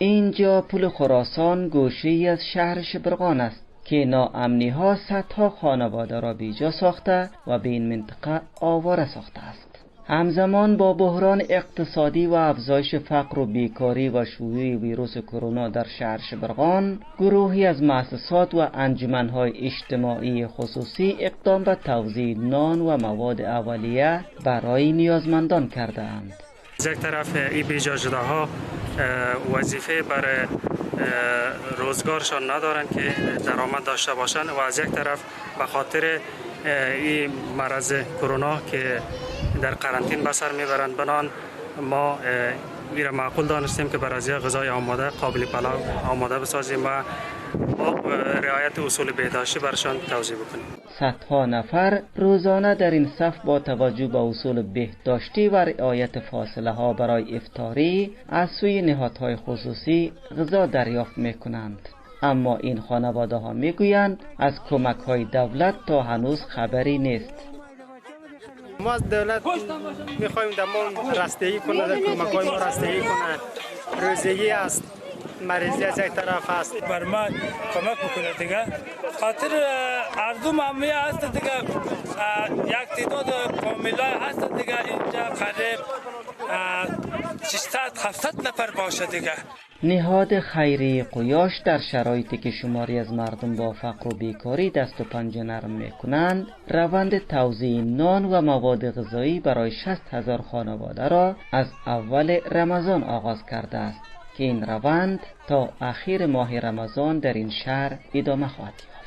اینجا پل خراسان گوشه‌ای از شهر شبرغان است که ناامنی‌ها صدها خانواده را بیجا ساخته و به این منطقه آواره ساخته است. همزمان با بحران اقتصادی و افزایش فقر و بیکاری و شیوع ویروس کرونا در شهر شبرغان، گروهی از مؤسسات و انجمن‌های اجتماعی خصوصی اقدام به توزیع نان و مواد اولیه برای نیازمندان کرده‌اند. از یک طرف این بیجا شده ها وظیفه برای روزگارشان ندارن که درآمد داشته باشند و از یک طرف به خاطر این مرض کرونا که در قرنطین به سر میبرند، بنان ما این معقول دانستیم که برای غذای آماده قابل پلاو آماده بسازیم و با رعایت اصول بهداشتی برشان توزیع بکنیم. صدها نفر روزانه در این صف با توجه به اصول بهداشتی و رعایت فاصله ها برای افطاری از سوی نهادهای خصوصی غذا دریافت میکنند. اما این خانواده ها میگویند از کمک های دولت تا هنوز خبری نیست. ما از دولت میخوایم در ما رسیدگی کنه، در کمک های ما رسیدگی کنه. روزگی است، مریضی از یک طرف است. بر ما کمک بکنه دیگه، خاطر اردو همی هست دیگه، یک تعداد فامیلای هست دیگه، اینجا قریب 600-700 نفر باشه دیگه. نهاد خیریه قیاش در شرایطی که شماری از مردم با فقر و بیکاری دست و پنجه نرم میکنند، روند توزیع نان و مواد غذایی برای 60,000 خانواده را از اول رمضان آغاز کرده است که این روند تا اخیر ماه رمضان در این شهر ادامه خواهد یافت.